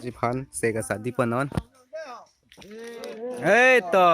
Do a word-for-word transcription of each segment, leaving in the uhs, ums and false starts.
Jiphan seka sadi panon. Hei to.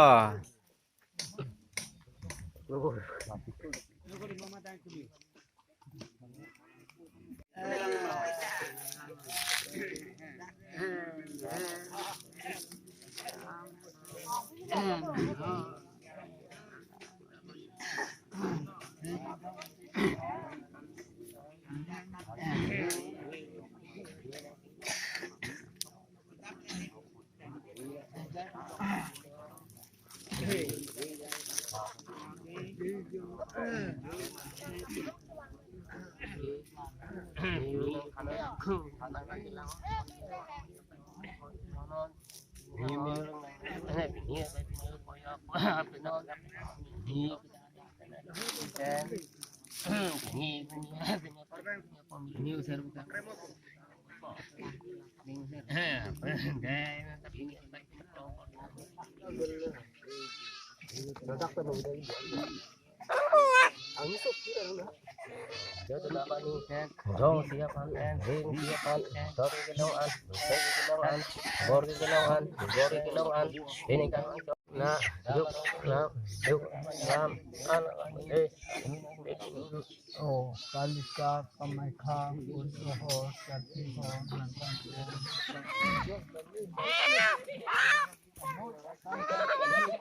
Jong si aphan en, jing si aphan en, dor kelong an, dor kelong an, bor kelong an, bor kelong an, ini kan na, yuk, na, yuk, lam, an, eh. Oh, Kalika, Kamaikha, Pursoho, Satiho, Nangkangkung.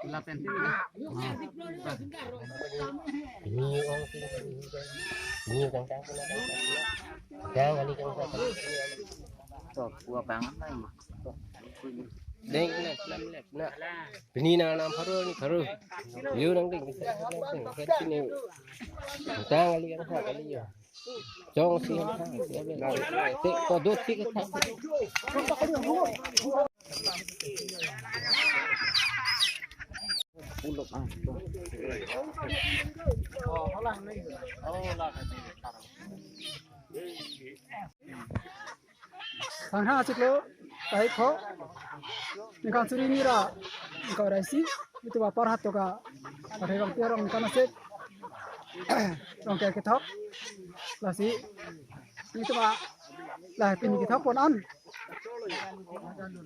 Lapen. Ini ong sing, ini kangkang pun ada. Kang kali kang kang. Tok, gua banget lagi. Deng, lep, lep, lep. Nah, pini nang nam pharo ni pharo. Yu nang ding. Sini. Kang kali kang kang kali ya. Jong si kang kang. Tik, to dot tik kang. Sangha chiklo, tarik pho, ningkan suri nira, ningkan raisi, itu bapar hat toka, pada rong tiar rong ningkan asik, rong kethok, lasi, itu ba, lah pini kethok pon an,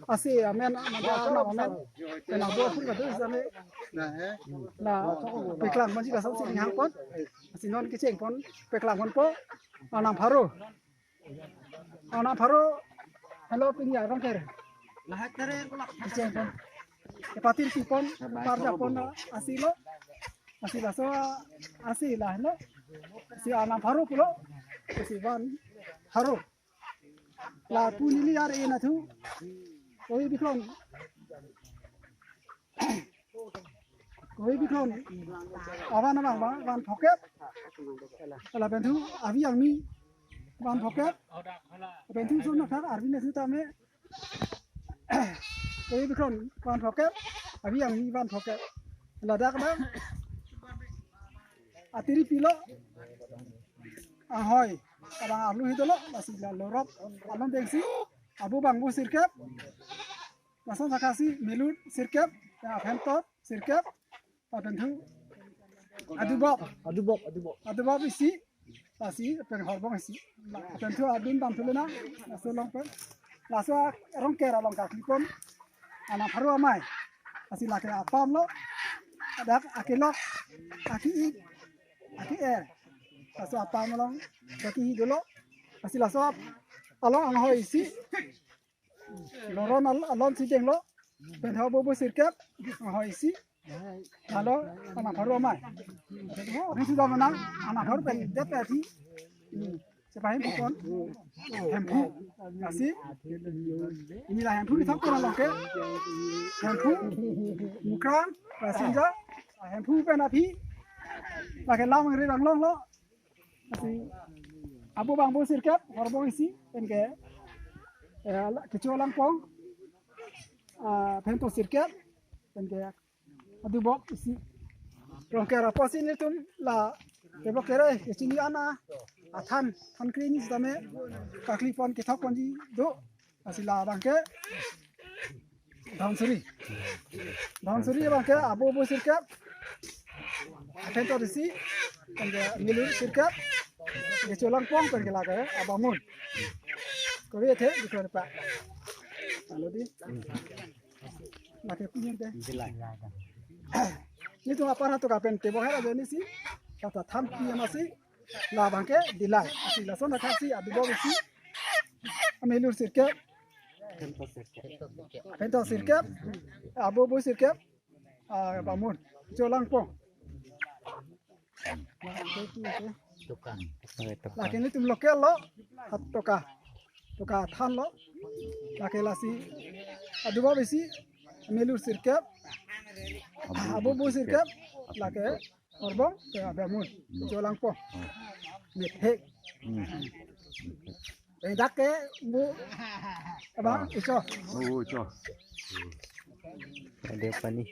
asi amen, mada amen, kena bo pun kadu same, lah, peklang manji kasam si ninghang pon, asi non kecheng pon, peklang pon po, anam pharo. Anam pharo, hello, pini arong ker. Lahai tere, kecheng pon. Kepatir si pon, parja pon, asi lo. Asi laso, asi lah, hello. Si anam pharo pulo. Si van pharo. La pu neli ar e na thu. Oi, biklon. Koi biklon. Avan abang ba, van phokep. Lapen thu, avi angni van phokep. Lapen thu son na thak arvi na thu tame. Koi biklon van phokep. Avi angni van phokep. Ladak bang. Atiri pilo. Ahoi. Abang arlu hidolo, lasi la lorop. Alon dengsi. Abu bangbu sirkep. Lason sakasi milut sirkep, ya, phentot sirkep, lapen thu adubop, adubop, adubop, adubop isi, lasi pen horbong isi, lapen thu adun dam thulena, laso long pen, laso rong kera long kakli pon, anam pharo amai, lasi lake apam lo, adak akelok, aki ik, aki er, laso apam long, aki hi dolo, lasi laso ap, along anghoi isi, Loron al-, alon si denglo. Pen ho bobo sirkep. Ho isi. Halo, anam pharo amai. Ini sudah menang. Anam pharo pen det pen si. Hmm. Siapa Hemphu kon? Hemphu. Asi. Inilah Hemphu kethok kon along ke. Hemphu. Mukrang. Rasinja. Hemphu pen aphi. Lake lam ngeri bang long lo. Asi, abu bangbu sirkep, horbong isi, pen ke, eh, la, kecho langpong, ah, phentot sirkep, pen ke, adubop isi. Rong kera apotsi nelitum la, tebok kera, kechini ana, athan, than kre ni sitame, kakli pon kethok ponji do, Lasi labang ke Dhansiri. Dhansiri abang ke abo bo sirkep. Athento disi, pen ke Milur sirkep. Kecho langpong pen ke lake Abamun. Kove the, dikon pa. Alo di. Lake kunir de. Nelitum apar hatoka pen tebo hera jeni si. Kata than pi ama si. Labang ke Dillai. Asi lason athak si adubo bisi. Amilur sirkep. Aphento sirkep. Abubu sirkep. Ah, Bamun. Cholangpong. Lake nelitum local lo. Hatoka. Toka than lo. Lake lasi. Adubo bisi. Amilur sirkep. Abubu sirkep. Lake Horbong ke Bamun, Cholangpong. Methek. Hmm. Eh, dak ke bu abang Ah. Icho. Oh, Icho. Deopani.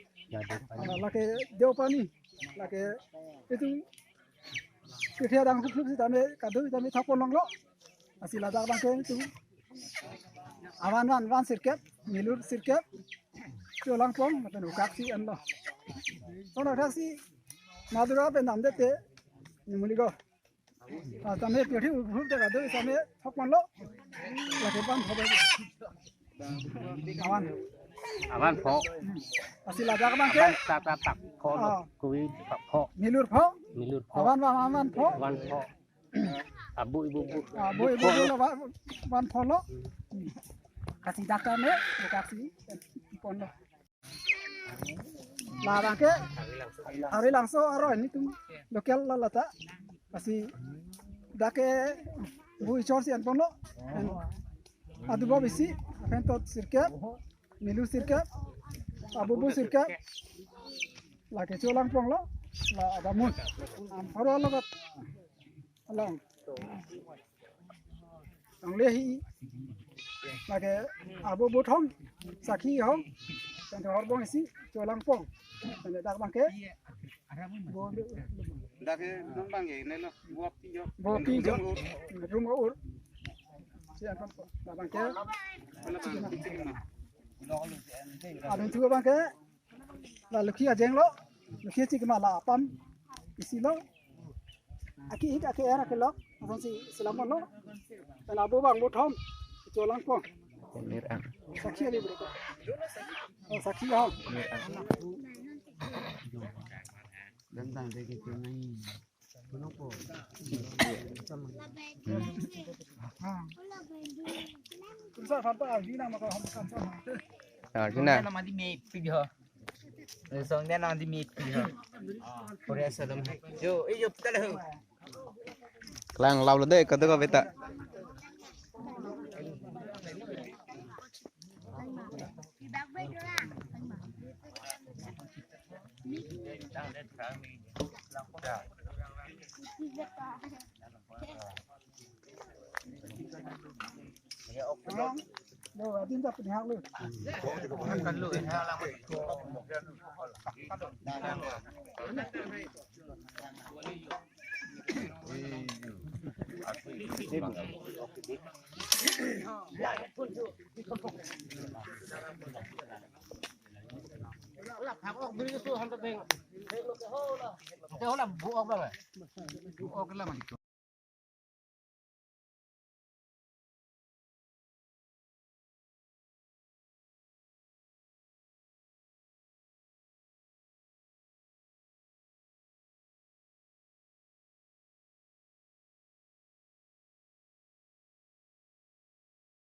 Ah, lake Deopani. Lake itum. Kita dang hup hup sitame kadu sitame thapon longlo. Asi ladak abang ke itum. Avan van van sirkep, milur sirkep, Cholangpong, lapen ukak si enlo. Sono athak si Madura pen namdet te, nimuli go. Ah, tame pirhi urup te kadu, tame thok manlo. Lake pan thok. Avan. Avan pho. Asi ladak abang ke. Avan tata tak pho. Ah. Kuwi tak pho. Milur pho. Milur pho. Avan van avan pho. Avan pho. Abu ibu bu. Abu ibu bu la van, van pho lo. Kasi dak tame, kasi pon lo. Labang ke, Hari Langso aroi nelitum local lo lata. Asi dak ke bu Ichor si enpon lo. Adubo bisi, aphento sirkep, milur sirkep, abubu sirkep, lake Cholangpong lo, la Bamun. Amparo lo kat. Along. Along lehi. Lake abubu thom. Sakhi hom. Tangte Horbong isi. Cholangpong. Tangte dak abang ke. Dak ke non abang ke. Nelo. Buak tijo. Buak tijo. Rum ur. Rum ur. Si akan dak abang ke. Mana abang? Ada juga abang ke. La lukhi ajeng lo, lukhi chikima la apam isi lo. Aki ik aki er aki lok, abang si selam lo. Pen abu abang bu thom, Cholangpong. Mirang. Sakhi ali bro. Oh, sakhi ha. Mirang. Dan tang de ke nai. Kunsa papa aldi na maka hom kan sa. Aldi na. Nama di me pig ho. Song dia nama di me pig ho. Korea salam. Yo, eh, yo, kita lah. Klang lau lo de, kado ka beta.